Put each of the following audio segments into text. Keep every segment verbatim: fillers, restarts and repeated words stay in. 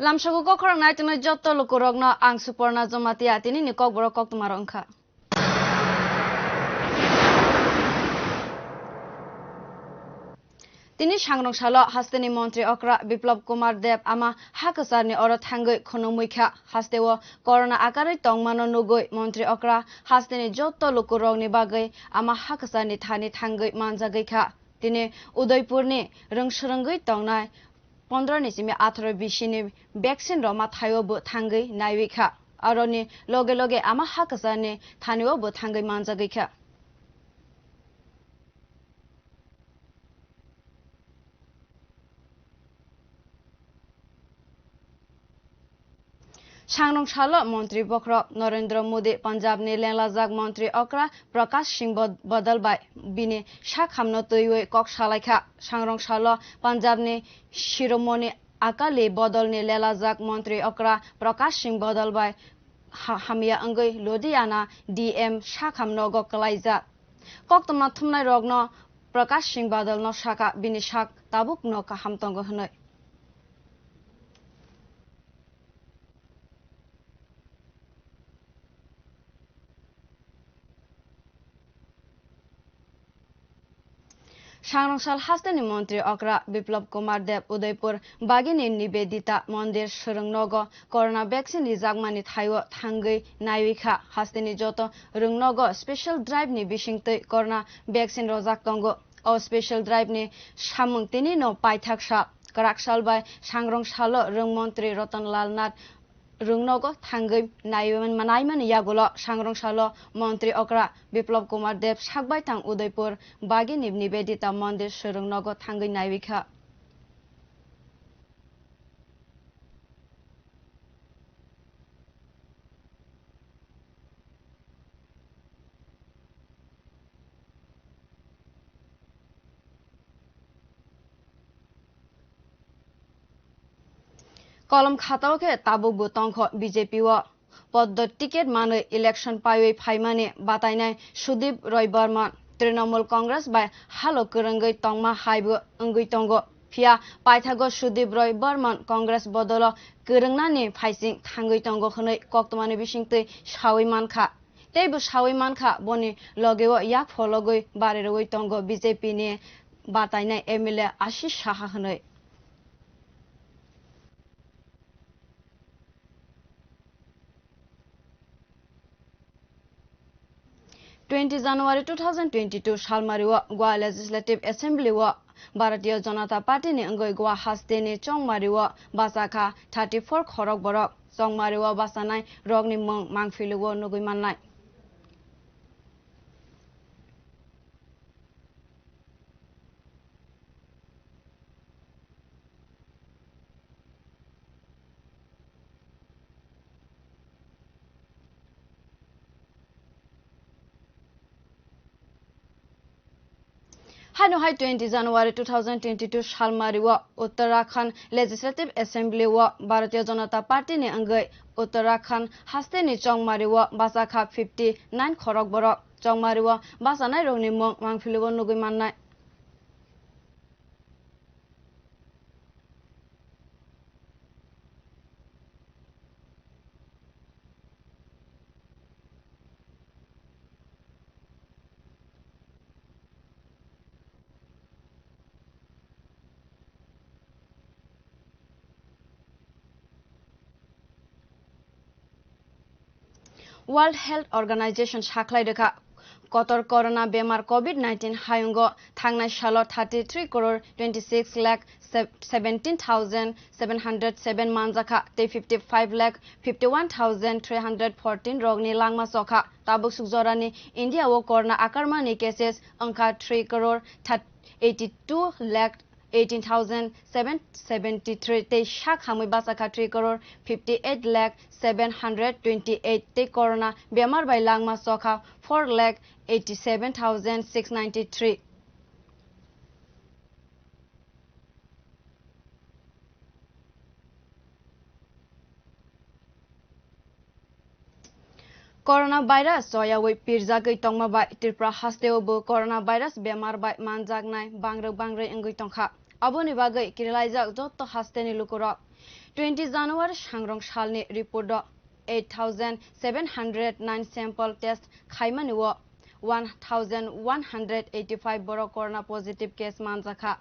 Lamsogo kokrok nai tongnai jotto lukurokno ang Suporna Jamatia, tinini kokborok koktwmarok wngkha. Tini sangrong salo hasteni montri okra Biplab Kumar Deb ama ha kwcharni oro thangwi khwnwi muikha. Hasteo corona akarwi tongmano nugwi montri okra hasteni jotto lukurokni bagwi ama ha kwcharni thani thangwi manjagwi kha. Tini Udaipurni rwngswrwngwi tongnai pondro ni simi atharo bisini vaccine rwma thaio bo thangwi naiwi kha. Aroni loge loge ama ha kwcharni thanio bo thangwi manjagwi kha. Sangrong salo montri bokhorok Narendra Modi Punjabni lenglajak montri okra Prakash Singh Bod-, Badal bai bini sakhamno twiwi kok salaikha. Sangrong salo Punjabni Shiromoni Akali Bodolni lelajak montri okra Prakash Singh Badal bai ha-, hamya wngwi Ludhiana D M sakham nogo kwlaijak. Koktwma thumnai rokno Prakash Singh Badal no sakha bini sak tabuk no kaham tongo hwnwi. Sangrong sal hasteni montri okra Biplab Kumar Deb Udaipur bagini Nivedita Mondir swrwngnogo corona vaccine rijakmani thaio thangwi naiwi kha. Hasteni joto rwngnogo special drive ni bisingtwi corona vaccine rojak tongo. O special drive ni samung tini no paithak sal, kwrak sal bai sangrong salo rwng montri Ratan Lal Nath rwngnogo thangwi naiwi man-, naimani yagulo sangrong salo montri okra Biplab Kumar Deb sakbai tang Udaipur bagini Nivedita Mondir swrwngnogo thangwi naiwi kha. Kolom khatao khe tabuk bo tongkho B J P o. Poddo ticket manwi election paiwi phaimani batainai Sudip Roy Barman Trinamool Congress bai halo kwrwngwi tongma hai bo wngwi tongo. Phiya paithago Sudip Roy Barman Congress bodolo kwrwngnani phaising thangwi tongo hwnwi koktwmani bisingtwi sawi mankha. Teibo sawi mankha, boni logeo yak phologwi barirogwi tongo B J P ni batainai M L A Ashish Saha hwnwi. Twenty January two thousand twenty-two salmari o Goa Legislative Assembly o Bharatiya Janata Party ni wngwi Goa haste ni chongmari o bachakha thirty four khorok borok. Chongmari o bachanai rokni mung mangphilu o nugwi mannai. Haino hai twenty January two thousand twenty-two salmari o Uttarakhand Legislative Assembly o Bharatiya Janata Party ni wngwi Uttarakhand haste ni chongmari o bachakha fifty nine khorok borok. Chongmari o bachanai rokni mung mangphilu o nugwi mannai. World Health Organization sakhlai rwkha, kotor corona bemar covid nineteen hayungo thangnai salo thirty three crore twenty six lakh seventeen thousand seven hundred seven manjakha tei fifty five lakh fifty one thousand three hundred fourteen rokni langma chokha. Tabuk suk jorani India o corona akarmani cases wngkha three crore eighty two lakh eighteen thousand seven seventy three tei sak hamwi bachakha three crore fifty eight lakh seven hundred twenty eight tei corona bemar bai langma chokha four lakh eighty seven thousand six ninety three. Corona virus choyawi pirjagwi tongma bai Tripura hasteo bo corona virus bemar bai manjaknai bangrwk bangrwi wngwi tongkha. Aboni bagwi kirilaijak jotto hasteni lukurok Twenty January sangrong salni report o eight thousand seven hundred nine sample test khaimani o one thousand one hundred eighty-five borok corona positive case manjakha.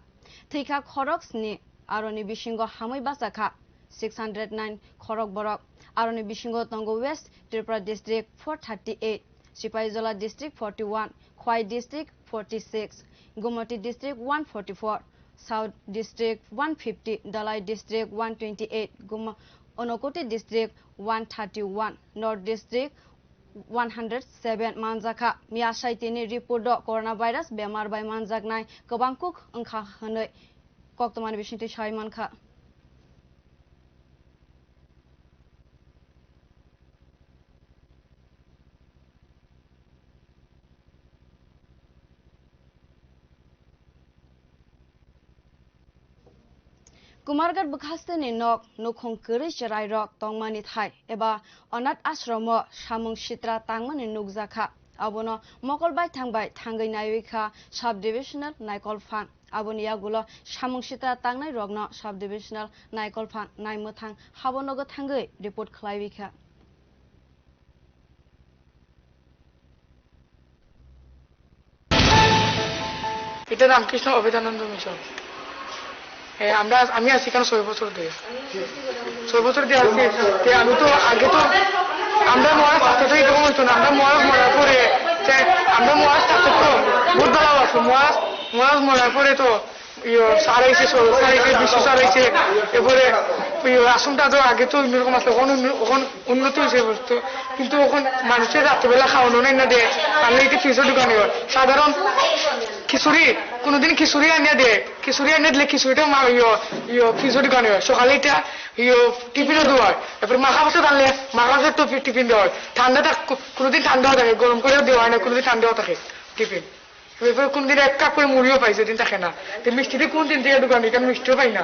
Thwikha khorok sni, aroni bisingo hamwi bachakha six hundred nine khorok borok. Aroni bisingo tongo West Tripura district four thirty-eight, Sipaijola district forty-one, Khwai district forty-six, Gumoti district one forty-four, South district one fifty, Dhalai district one twenty-eight, Guma-, Unakoti district one thirty-one, North district one hundred seven manjakha. Miya saitini report o coronavirus bemar bai manjaknai kwbang kuk wngkha hwnwi koktwmani bisingtwi sai mankha. Kumarghat bwkhasteni nok nukhung kwrwi chwrairok tongmani thai eba anath ashromo samung sitra tangmani nukjakha. Abono mokol baithang bai thangwi naiwi kha sub-divisional Naikolphang. Aboni yagulo samung sitra tangnai rokno sub-divisional Naikolphang naimwthang habonogo thangwi report khlaiwi kha. এটা রামকৃষ্ণ অভেদানন্দ মিশন। এ, আমরা, আমি আছি এখানে ছয় বছর ধরে। ছয় বছর ধরে আছি। তে আমি তো আগে তো, আমরা মহারাজ থাকতে তো এরকম হইতো না। আমরা মহারাজ মরার পরে, যে আমরা মহারাজ থাকতে তো বহুত ভালো লাগতো। মহারাজ, মহারাজ মরার পরে তো ইয়ে, স্যার আইছে, সৌরভ স্যার আইছে, বিশ্ব স্যার আইছে, এরপরে ইয়ে, আশ্রমটা তো আগে তো অন্যরকম আসলে, এখন অন্য-, এখন উন্নত হয়েছে অবশ্য। কিন্তু এখন মানুষের রাত্রেবেলা খাওয়ানো নাই না দে, আনলে এটা ফ্রিজে ঢুকানো হয়। সাধারণ খিচুড়ি, কোনোদিন খিচুড়ি আনিয়া দে, খিচুড়ি আনিয়া দিলে খিচুড়িটা মা-, ইয়ে, ইয়ে, ফ্রিজে ঢুকানো হয়। সকালে এটা ইয়ে, টিফিনে দেওয়া হয়। এরপর মাখা ভাত আনলে মাখা ভাতের তো টিফিন দেওয়া হয়। ঠান্ডাটা কো-, কোনোদিন ঠান্ডাও থাকে, গরম করেও দেওয়া হয় না, কোনোদিন ঠান্ডাও থাকে টিফিন। এরপর কোনদিন এক কাপ করে মুড়িও পাই, যেদিন থাকে না। তো মিষ্টিতে কোন দিন থেকে দোকানে, কারণ মিষ্টিও পাই না।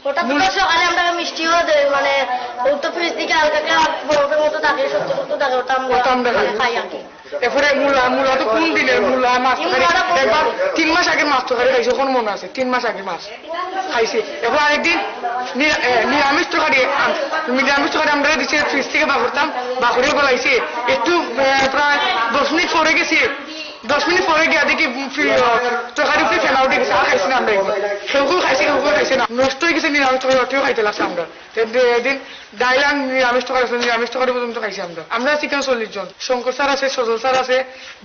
ওটা তো মুড়ি সকালে আমরা মিষ্টিও দেয়, মানে, ও তো ফ্রিজ থেকে হালকা একটা বরফের মতো থাকে, সত্য সত্য থাকে, ওটা আমরা ওটা আমরা খাই। খাই আর কি। এরপরে মূলা, মূলা তো কোন দিনের মূলা, মাছ তরকারি, একবার তিন মাস আগে মাছ তরকারি খাইছি, এখন মনে আছে, তিন মাস আগে মাছ খাইছি। এরপর আরেকদিন নিরা-, এ, নিরামিষ তরকারি, আম-, নিরামিষ তরকারি আমরা দিচ্ছি, ফ্রিজ থেকে বার করতাম, বার করে গলাইছি। একটু, এ, প্রায় দশ মিনিট পরে গেছি, দশ মিনিট পরে গিয়া দেখি, উম, ফি-, আহ, তরকারি উপরে ফেনা উঠে গেছে, আর খাইছি না আমরা এখন। কেউ কেউ খাইছে, কেউ কেউ খাইছে না। নষ্ট হয়ে গেছে নিরামিষ তরকারি, ওটিও খাইতে লাগছে আমরা। এদিন ডাইল আর নিরামিষ তরকারি আছে, নিরামিষ তরকারি পর্যন্ত খাইছি আমরা। আমরা আছি এখানে চল্লিশ জন। শঙ্কর স্যার আছে, সজল স্যার আছে,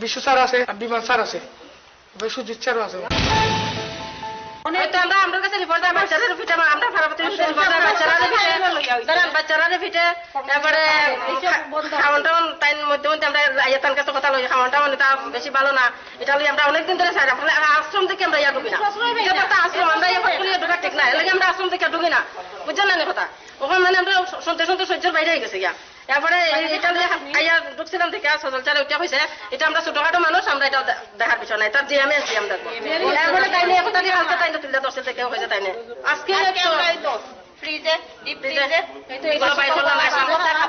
বিশু স্যার আছে, আর বিমান স্যার আছে। এবার সুজিত স্যারও আছে। হয়তো আমরা, আমরার কাছে রিপোর্ট দেয়, বাচ্চারা রিপোর্ট দেয়, আমরা পার্বতী রিপোর্ট দেয়, বাচ্চারা রিপোর্ট দেয়, দাঁড়ান, বাচ্চারা রিপোর্ট দেয়, তারপরে খাওয়ান টাওয়ান তাই মধ্যে মধ্যে আমরা আইয়া তার কাছে কথা লই, খাওয়ান টাওয়ান এটা বেশি ভালো না, এটা লই আমরা অনেকদিন ধরে চাই, আমরা আশ্রম থেকে আমরা ইয়া ঢুকি না। এটা তো একটা আশ্রম, আমরা ইয়া খুলে ঢুকা ঠিক না, এর লাগি আমরা আশ্রম থেকে ঢুকি না, বুঝছেন না নি কথা? ওখানে মানে আমরা শুনতে শুনতে সহ্যের বাইরে হয়ে গেছে গিয়া। এরপরে এই, এটা নিয়ে আইয়া ঢুকছিলাম দেখে সজল স্যার ওইটা কইছে, এটা আমরা ছোটখাটো মানুষ, আমরা এটা দে-, দেখার বিষয় নাই, তার যে আমি আছি আমরা। এরপরে তাই নিয়ে কথা দিয়ে হালকা তাই না তুললে দশ থেকে হয়েছে তাই নিয়ে। আজকে আজকে তো আমরা এই তো ফ্রিজে, ডিপ ফ্রিজে। ফ্রিজে। এই তো এই এগুলো বাইর করলাম, আইসা।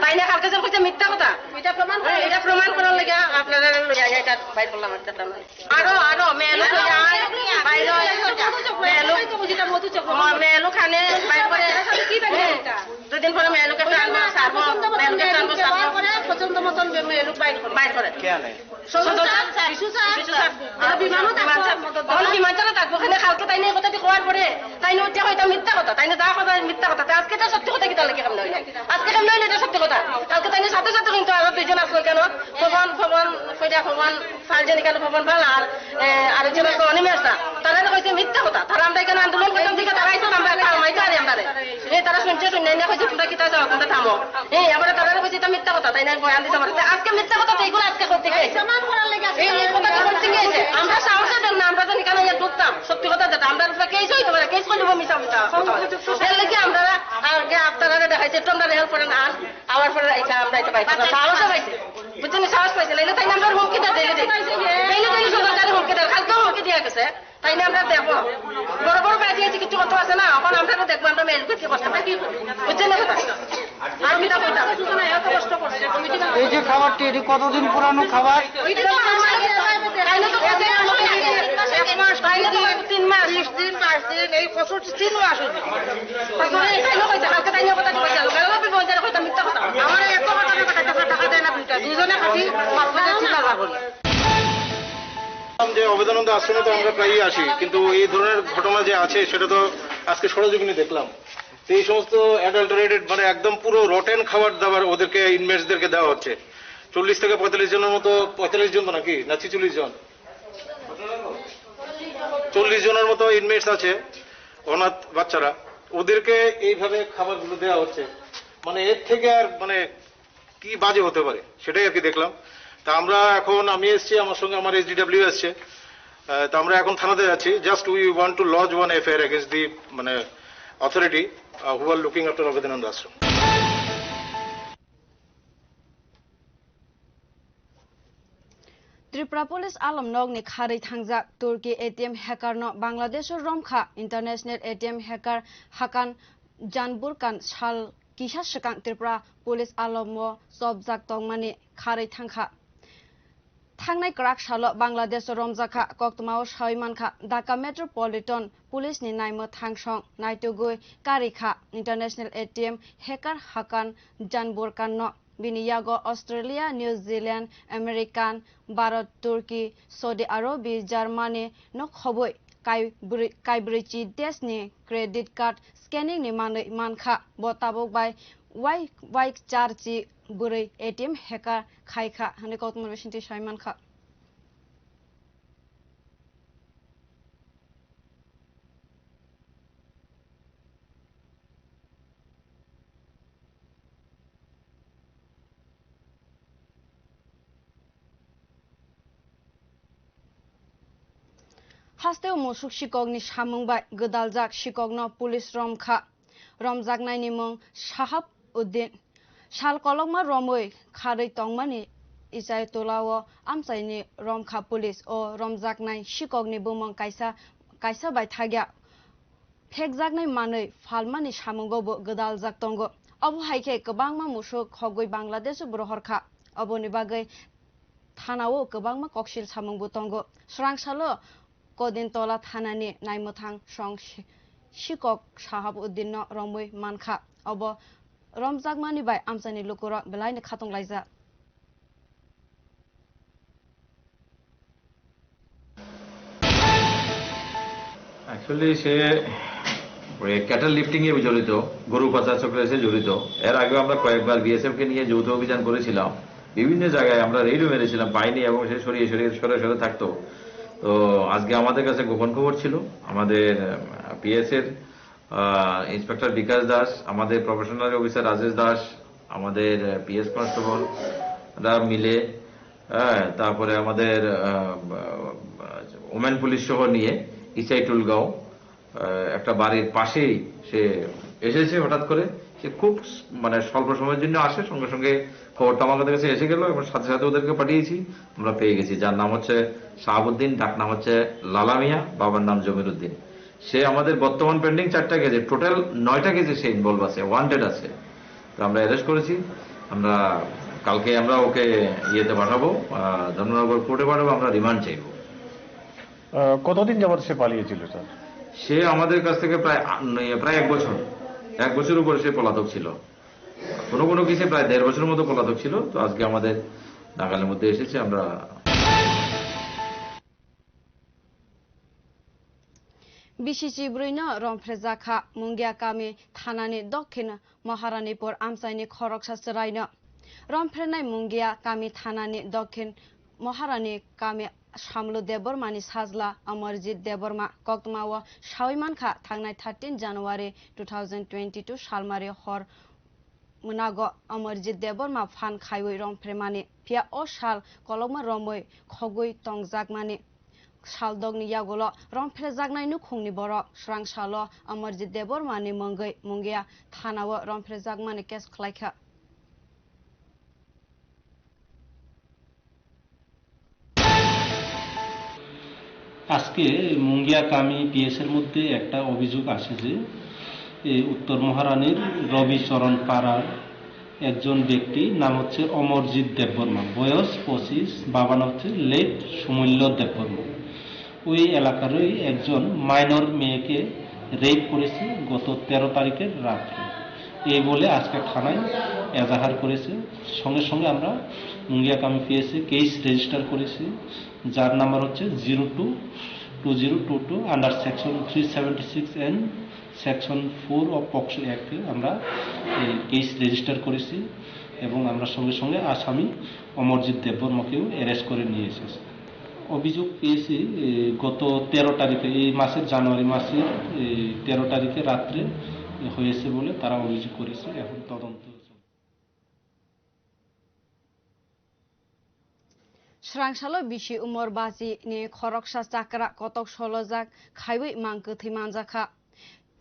তাই নিয়ে কালকে যে কইছে মিথ্যা কথা। এটা প্রমাণ হ্যাঁ, করার এটা প্রমাণ করার লাগে আপনারা লইয়া আইয়া এটা বাইর করলাম একটা তার মানে। আরো, আরো, মেয়ে লোক আরো, আয়, আরো, বাইরে আয়। আরো, আরো, মেয়ে লোক, মধু চক্র। ও, মেয়ে লোক খানে বাইর করে। এটা কি বাইর করে এটা? দুদিন পরে মেয়ে লোকে টানবো, সারবো, পছন্দ মতন মেয়ে লোকে টানবো, সারবো। পছন্দ মতন মেয়ে লোক বাইর করে। বাইর করে। কে আনে? সজল স্যার, বিশু স্যার, বিশু স্যার। আর বিমানও থাকবো। বিমান স্যার। তখন বিমান চালা থাকবো, ওখানে কালকে তাই নিয়ে কথা দিয়ে কওয়ার পরে, তাই নিয়ে উঠে হয়তো মিথ্যা কথা, তাই নিয়ে যা কথা মিথ্যা কথা, তাই আজকে এটা সত্যি কথা কি তাহলে কি কেমন হইলো? আজকে কেমন হইলো এটা সত্যি কথা? কালকে তাই নিয়ে সাথে সাথে কিন্তু আরো দুইজন আসলো কেন? পবন, পবন, কইরা পবন, ফালজানি কেন পবন ফাল আর, এ, আরেকজন আসলো অনিমেষ দা। তারা কইছে মিথ্যা কথা, তারা আমরা এখানে আন্দোলন করতাম, ঠিক আছে, তারা আইসে আমরা কামাইতে আরে আমরা রে। এ, তারা শুনছে, শুনে না কইছে, তোমরা কিতা যাও, তোমরা থামো। এ, আমরা তারা কইছে এটা মিথ্যা কথা, তাই না? বয়ান দিতে পারে। তা আজকে মিথ্যা কথা তো এগুলো আজকে করতে গেছে। এই, এই কথা তো করতে গেছে। আমরা সাহসে দেন না, আমরা তো এখানে ইয়ে ঢুকতাম। সত্যি কথা যেটা, আমরা উপরে কেস হইতে পারে, কেস করলে মিছা মিছা কথা। এর লাগি আমরা আগে আপনারা দেখাইছে, একটু আমরা হেল্প করেন, আর আবার পরে এটা আমরা এটা পাইছি। সাহসে পাইছি। বুঝছেন? সাহস পাইছে। নাইলে তাই আমরা হুমকি দেয়, ডেইলি দেয়। ডেইলি ডেইলি সদর হুমকি দেয়। কালকেও হুমকি দিয়ে গেছে। তাই না আমরা দেখবো। বড় বড় কাজ হয়েছে, কিছু কথা আছে না। এখন আমরা তো দেখবো, আমরা মেইল করতে পারছি না। বুঝছেন না কথা? আর কিতা কইতাম? এই যে খাবারটি, এটি কতদিন পুরানো খাবার? তাই না তো কইছে, এক মাস, তাই না তো কইছে তিন মাস। বিশ দিন, পাঁচ দিন। এই কচুর চিহ্ন আসুন। তারপরে এটাই লোক হইতে, কালকে তাই নিয়ে কথা বলছে, লোকেরা লোক বলছে, হয়তো মিথ্যা কথা। আমার এত কথা না কথা, টাকা দেয় না দুইটা, দুইজনে খাচ্ছি, মাত্র চিন্তা করি। যে অভেদানন্দ আশ্রমে তো আমরা প্রায়ই আসি, কিন্তু এই ধরনের ঘটনা যে আছে সেটা তো আজকে সরজমিনে দেখলাম। তো এই সমস্ত অ্যাডাল্টারেটেড, মানে একদম পুরো রটেন খাবার দাবার ওদেরকে, ইনমেটসদেরকে দেওয়া হচ্ছে। চল্লিশ থেকে পঁয়তাল্লিশ জনের মতো, পঁয়তাল্লিশ জন তো নাকি, না ছেচল্লিশ জন, চল্লিশ জনের মতো ইনমেটস আছে, অনাথ বাচ্চারা, ওদেরকে এইভাবে খাবারগুলো দেওয়া হচ্ছে। মানে এর থেকে আর মানে কি বাজে হতে পারে, সেটাই আর কি দেখলাম। তা আমরা এখন, আমি এসেছি, আমার সঙ্গে আমার এসডিডব্লিউ এসছে। আহ, তা আমরা এখন থানাতে যাচ্ছি। Just we want to lodge one F I R against the, মানে, authority, uh, who are looking after Abhedananda Ashram. Tripura Police alomnokni kharwi thangjak Turkey A T M hacker no Bangladesh o romkha. International A T M hacker Hakan Janburkan sal kisa swkang Tripura Police alomo chopjak tongmani kharwi thangkha. Thangnai kwrak salo Bangladesh o romjakha, koktwmao sawi mankha, Dhaka Metropolitan Police ni naimwthang song naitugwi karikha International A T M hacker Hakan Janburkan no. Bini yago Australia, New Zealand, American, Bharat, Turkey, Saudi Arabia, Germany no khobwi kai bwrwi, kai bwrwi chi desh ni credit card scanning ni manwi mankha. Bo tabuk bai wai, wai char chi bwrwi A T M hacker khaikha, hwnwi koktwma bisingtwi sawi mankha. Hasteo musuk sikokni samung bai gwdaljak sikokno police romkha. Romjaknaini mung Shahab Uddin. Sal kolokma romwi kharwi tongmani Ichaitulao amchaini romkha police. O romjaknai sikokni bumung kaisa, kaisa bai thagya phekjaknai manwi phalmani samungo bo gwdaljak tongo. Obo hai khe kwbangma musuk khogwi Bangladesh-o rohorkha. Oboni bagwi thanao kwbangma koksil samungbo tongo. Swrangsalo Kodintola thanani naimwthang song si-, sikok Shahab Uddinno romwi mankha. Obo romjakmani bai amchaini lukurok belaino khatunglaijak. Actually সে ওই cattle lifting এ জড়িত, গরু পাচার চক্রে সে জড়িত। এর আগেও আমরা কয়েকবার বিএসএফ কে নিয়ে যৌথ অভিযান করেছিলাম, বিভিন্ন জায়গায় আমরা রেইডও মেরেছিলাম, পাইনি, এবং সে সরিয়ে সরিয়ে সরে সরে থাকতো। তো আজকে আমাদের কাছে গোপন খবর ছিল, আমাদের পিএস এর আহ, ইন্সপেক্টর বিকাশ দাস, আমাদের প্রফেশনাল অফিসার রাজেশ দাস, আমাদের, আহ, পিএস কনস্টেবলরা মিলে, হ্যাঁ, তারপরে আমাদের, আহ, ওমেন পুলিশ সহ নিয়ে ইচাই টুলগাঁও, আহ, একটা বাড়ির পাশেই সে এসেছে হঠাৎ করে। সে খুব স-, মানে স্বল্প সময়ের জন্য আসে, সঙ্গে সঙ্গে খবরটা আমার কাছে এসে গেল এবং সাথে সাথে ওদেরকে পাঠিয়েছি, আমরা পেয়ে গেছি। যার নাম হচ্ছে শাহাবুদ্দিন, ডাক নাম হচ্ছে লালা মিয়া, বাবার নাম জমির উদ্দিন। সে আমাদের বর্তমান পেন্ডিং চারটা কেসে, টোটাল নয়টা কেসে সে ইনভলভ আছে, ওয়ান্টেড আছে। তো আমরা অ্যারেস্ট করেছি। আমরা কালকে আমরা ওকে ইয়েতে পাঠাবো, আহ, ধর্মনগর কোর্টে পাঠাবো, আমরা রিমান্ড চাইবো। আহ, কতদিন যাবত সে পালিয়েছিল, স্যার? সে আমাদের কাছ থেকে প্রায় আ-, নয়, প্রায় এক বছর, এক বছর উপরে সে পলাতক ছিল। কোনো কোনো কেসে প্রায় দেড় বছরের মতো পলাতক ছিল। তো আজকে আমাদের নাগালের মধ্যে এসেছে, আমরা Bisi chibrwino romphrejakha Mungia kami thanani Dokhin Maharanipur amchaini khoroksa chwraino. Romphrenai Mungia kami thanani Dokhin Maharani kami Samlu Debbarmani sajla Amarjit Debbarma koktwmao sawi mankha, thangnai thirteen January two thousand twenty-two salmari hor mwnago Amarjit Debbarma phan khaiwi romphremani, phiya o sal kolokma romwi khogwi tongjakmani. Saldokni yagulo romphrjaknai nukhungni borok swrangsalo Amarjit Debbarmani mungwi Mungia thanao romphrjakmani case khlaikha. আজকে মুঙ্গিয়া কামি পিএস এর মধ্যে একটা অভিযোগ আসে যে এই উত্তর মহারানীর রবিচরণ পাড়ার একজন ব্যক্তি, নাম হচ্ছে অমরজিৎ দেববর্মা, বয়স পঁচিশ, বাবা নাম হচ্ছে লেট সুমূল্য দেববর্মা। ওই এলাকারই একজন মাইনর মেয়েকে রেপ করেছে গত তেরো তারিখের রাত্রে, এই বলে আজকে থানায় এজাহার করেছে। সঙ্গে সঙ্গে আমরা মুঙ্গিয়াকামি পিএসএ কেস রেজিস্টার করেছি, যার নাম্বার হচ্ছে zero two two zero two two, under section three seventy six N, section four of POCSO অ্যাক্টে আমরা এই কেস রেজিস্টার করেছি এবং আমরা সঙ্গে সঙ্গে আসামি অমরজিৎ দেববর্মাকেও অ্যারেস্ট করে নিয়ে এসেছি। অভিযোগ পেয়েছি, এ, গত তেরো তারিখে, এই মাসের, জানুয়ারি মাসের, এ, তেরো তারিখে রাত্রে হয়েছে বলে তারা অভিযোগ করেছে। এখন তদন্ত চলছে। Swrangsalo bisi umor bachi ni khoroksa chakra kotok solojak khaiwi mang kwthwi manjakha.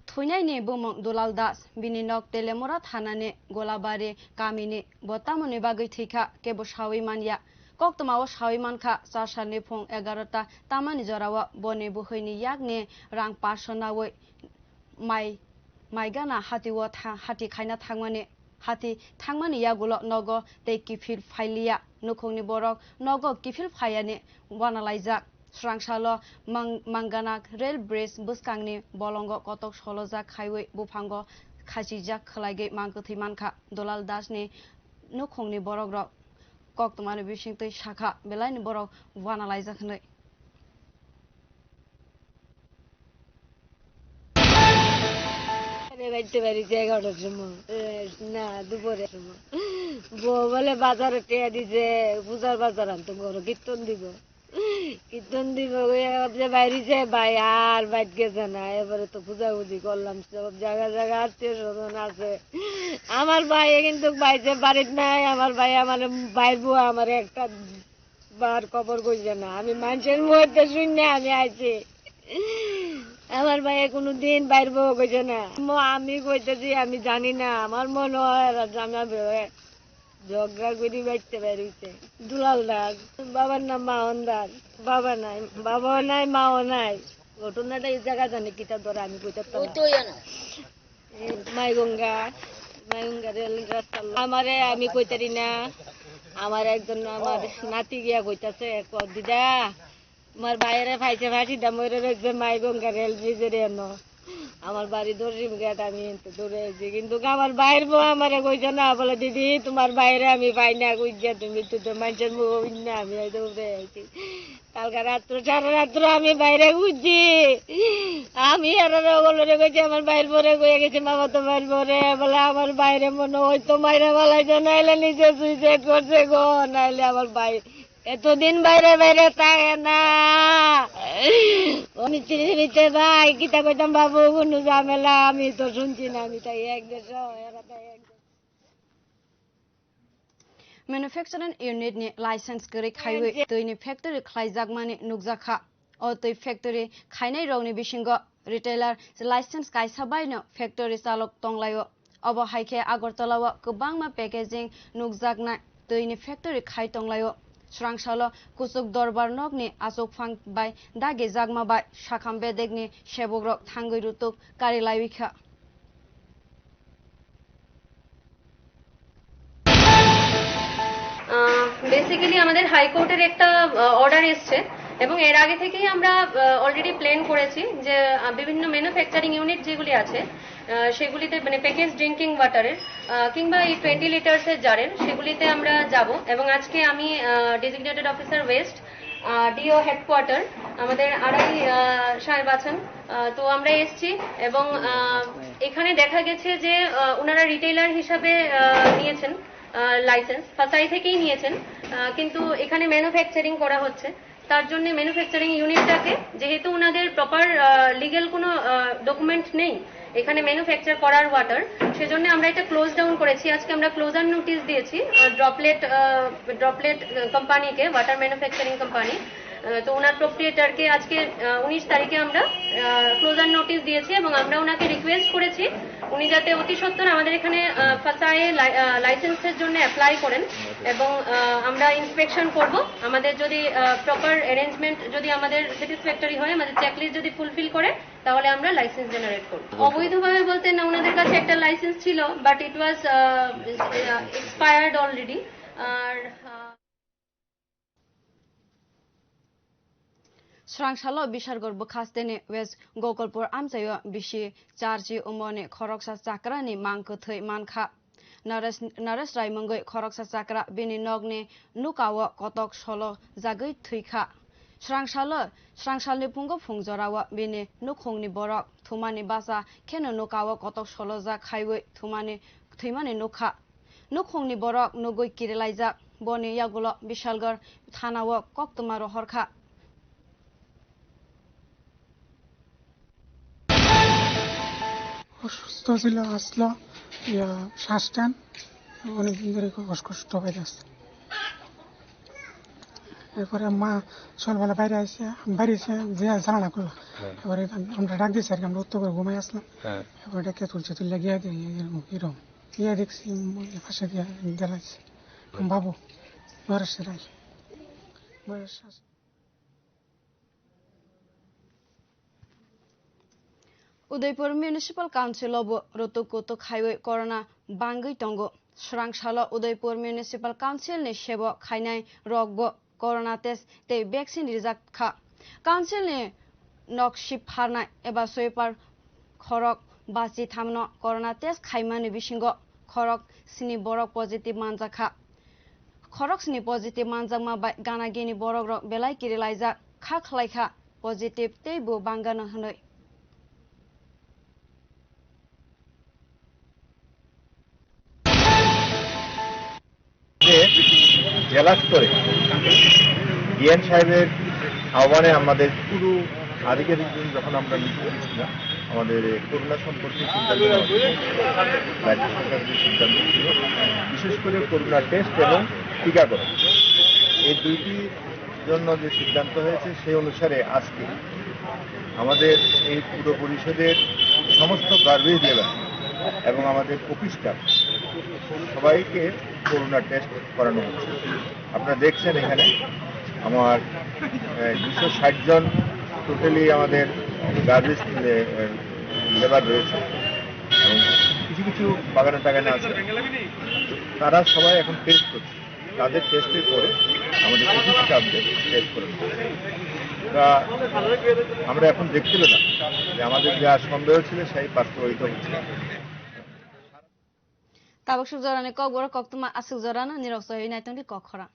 Thwinaini bumung Dulal Das, bini nok Telemura thanani Golabari kamini. Bo tamoni bagwi thwikha, kebo sawi manya. Koktwmao sawi mankha, char salni phung egarota tamani jorao boni buhwini yakni rang paso nawi mai, mai gana hatio tha-, hati khaina thangmani. Hati thangmani yagulo nogo tei kiphil phailiya. Nukhungni borok nogo kiphil phaiyani wanalaijak. Swrangsalo Mang-, Manganak rail bridge bwskangni bolongo kotok solojak khaiwi buphango khachijak khwlaigwi mang kwthwi mankha. Dulal Dasni nukhungni borokrok koktwmani bisingtwi sakha, belaini borok wanalaijak hwnwi. আরে বাইতে বাড়ি যে এগারোটার সময়, এ, না, দুপুরে সময়। বউ বলে বাজারে টেয়া দিছে, পূজার বাজার আনতে বড় কীর্তন দিব। কীর্তন দিব, ওই যে বাইরে যে ভাই আর বাইত গেছে না, এবারে তো পূজাপুজি করলাম, সব জায়গা জায়গা আত্মীয় স্বজন আছে। আমার ভাই কিন্তু বাইতে বাড়িত নাই, আমার ভাই আমার বাইর বউ আমার একটা বার খবর কইছে না, আমি মানুষের মুখে শুনে আমি আইছি। আমার ভাইয়ে কোনো দিন বাইর বউ কইছে না। ম-, আমি কইতেছি আমি জানি না, আমার মনে হয় এরা জামা বেরোয় ঝগড়া করি বাইতে বেরোইছে। দুলাল দাস, বাবার নাম মাহন দাস, বাবা নাই, বাবাও নাই, মাও নাই। ঘটনাটা এই জায়গা জানি কিতা ধরে আমি কইতে পারতাম না। ওই তো জানো। এই মাইগঙ্গা, মাইগঙ্গা রেল রাস্তা। আমারে আমি কইতারি না, আমার একজন আমার নাতি গিয়া কইতাছে, ক দিদা, তোমার বাইরে ফাইছে ফাঁসি দাম ওই রয়েছে মাইগঙ্গা রেল ব্রিজের এনো। আমার বাড়ি দর্শিম ঘাট, আমি এত দূরে আছি, কিন্তু আমার বাইর বউ আমারে কইছে না, বলে দিদি তোমার বাইরে আমি পাই না, কই গিয়া তুমি তো তো মানুষের মুখ না, আমি এই দৌড়ে আছি। কালকে রাত্র, সারা রাত্র আমি বাইরে ঘুরছি। আমি আর ওরা ওগুলোরে কইছি, আমার বাইর পরে কইয়া গেছি, মামা তো বাইর পরে, বলে আমার বাইরে মনে হয় তো মাইরা বালাইছে, নাইলে নিজে সুইসাইড করছে গো, নাইলে আমার ভাই এতদিন বাইরে বাইরে থাকে না। আমি চিনি মিতে ভাই, কিতা কইতাম বাবু, কোনো ঝামেলা আমি তো শুনছি না, আমি তাই এক দেশ, এরা তাই এক দেশ। Manufacturing unit ni license kwrwi khaiwi twi ni factory khlaijakmani nukjakha. O twi factory khainai rokni bisingo retailer license kaisa bai no factory chalok tonglaio. Obo hai khe Agartala o kwbangma packaging nukjaknai twi ni factory khai tonglaio. Swrangsalo kuchuk dorbar nokni achukphang bai dagijakma bai sakham bedekni sebukrok thangwi rutuk kari laiwi kha. Basically আমাদের হাইকোর্টের একটা অর্ডার এসছে এবং এর আগে থেকেই আমরা already plan করেছি যে আহ, বিভিন্ন ম্যানুফ্যাকচারিং ইউনিট যেগুলি আছে আহ, সেগুলিতে মানে প্যাকেজ ড্রিঙ্কিং ওয়াটারের কিংবা এই টোয়েন্টি লিটার্সের জারের, সেগুলিতে আমরা যাব। এবং আজকে আমি designated officer west, DO headquarter, আমাদের আড়াই আহ, সাহেব আছেন। আহ, তো আমরা এসছি এবং আহ, এখানে দেখা গেছে যে আহ, ওনারা রিটেইলার হিসাবে আহ, নিয়েছেন লাইসেন্স, ফাসাই থেকেই নিয়েছেন, আহ, কিন্তু এখানে ম্যানুফ্যাকচারিং করা হচ্ছে। তার জন্য ম্যানুফ্যাকচারিং ইউনিটটাকে, যেহেতু ওনাদের প্রপার লিগ্যাল কোনো ডকুমেন্ট নেই এখানে ম্যানুফ্যাকচার করার ওয়াটার, সেজন্য আমরা এটা ক্লোজ ডাউন করেছি। আজকে আমরা ক্লোজার নোটিশ দিয়েছি ড্রপলেট, ড্রপলেট কোম্পানিকে, ওয়াটার ম্যানুফ্যাকচারিং কোম্পানি। তো ওনার প্রোপ্রিয়েটারকে আজকে উনিশ তারিখে আমরা ক্লোজার নোটিশ দিয়েছি এবং আমরা ওনাকে রিকোয়েস্ট করেছি উনি যাতে অতি সত্বর আমাদের এখানে ফাসাই লাইসেন্সের জন্য অ্যাপ্লাই করেন এবং আহ, আমরা ইন্সপেকশন করব। আমাদের যদি প্রপার অ্যারেঞ্জমেন্ট যদি আমাদের স্যাটিসফ্যাক্টরি হয়, আমাদের চেকলিস্ট যদি ফুলফিল করে, তাহলে আমরা লাইসেন্স জেনারেট করব। অবৈধভাবে বলতে না, ওনাদের কাছে একটা লাইসেন্স ছিল, but it was expired already. আর আহ, Srangsalo Bishargor bwkhasteni West Gokulpur amchaio bisi charchi umorni khoroksa chakrani mang kwthwi mankha. Naresh, Naresh Rai mungwi khoroksa chakra bini nokni nukao kotok solo jagwi thwikha. Srangsalo, srangsalni phungo phung jorao bini nukhungni borok thumani basa kheno nukao kotok solo jak khaiwi thumani, thwimani nukha. Nukhungni borok nugwi kirilaijak. Boni yagulo Bishalgarh thanao koktwma rohorkha. অসুস্থ ছিল, আসলো, ইয়া, শ্বাস টান, অনেকদিন ধরে খুব অস্কষ্ট হয়ে যাচ্ছে। এরপরে মা সকালবেলা বাইরে আসে, বাইরে এসে যে জ্বালানা করলো। হ্যাঁ। এবারে আমি, আমরা ডাক দিয়েছি আর কি, আমরা উত্তর করে ঘুমাই আসলাম। হ্যাঁ। এবারে ডেকে তুলছে, তুললে গিয়ে দিয়ে এরকম, এরকম। গিয়ে দেখছি, উম, ওই পাশে দিয়ে জ্বালাইছে। বাবু, নরেশ রায়। নরেশ রায়। Udaipur Municipal Council o bo rutuk kutuk khaiwi corona bangwi tongo. Srangsalo Udaipur Municipal Council ni sebo khainai rok bo corona test tei vaccine rijak kha. Council ni nok sip pharnai eba sweeper khorok bachi thamno corona test khaimani bisingo khorok sini borok positive manjak kha. Khorok sini positive manjakma bai gana gini borok rok belai kirilaijak kha khlai kha positive tei bo bangano hwnwi. যে জেলা স্তরে ডিএম সাহেবের আহ্বানে আমাদের পুরো আধিকারিকদের যখন আমরা মিটিং দিয়েছিলাম, আমাদের এই করোনা সম্পর্কে চিন্তা ভাবনা ছিল, রাজ্য সরকার যে সিদ্ধান্ত ছিল, বিশেষ করে করোনা টেস্ট এবং টিকাকরণ, এই দুইটি জন্য যে সিদ্ধান্ত হয়েছে, সেই অনুসারে আজকে আমাদের এই পুর পরিষদের সমস্ত গার্বেজ লেবার এবং আমাদের অফিস স্টাফ সবাইকে করোনা টেস্ট করানো হচ্ছে। আপনারা দেখছেন এখানে আমার, আহ, দুশো ষাট জন টোটালি আমাদের গার্বেজ লে-, আহ, লেবার রয়েছে এবং কিছু কিছু বাগানে টাগানে আছে, তারা সবাই এখন টেস্ট করছে। তাদের টেস্টের পরে আমাদের অফিস স্টাফদের টেস্ট করে নেবে। তা আমরা এখন দেখতে পেলাম যে আমাদের যা সন্দেহ ছিল সেই বাস্তবায়িত হচ্ছে। Tabuk suk jorani kok borok koktwma aswk jorano nirok sohi naitung di kok khorang.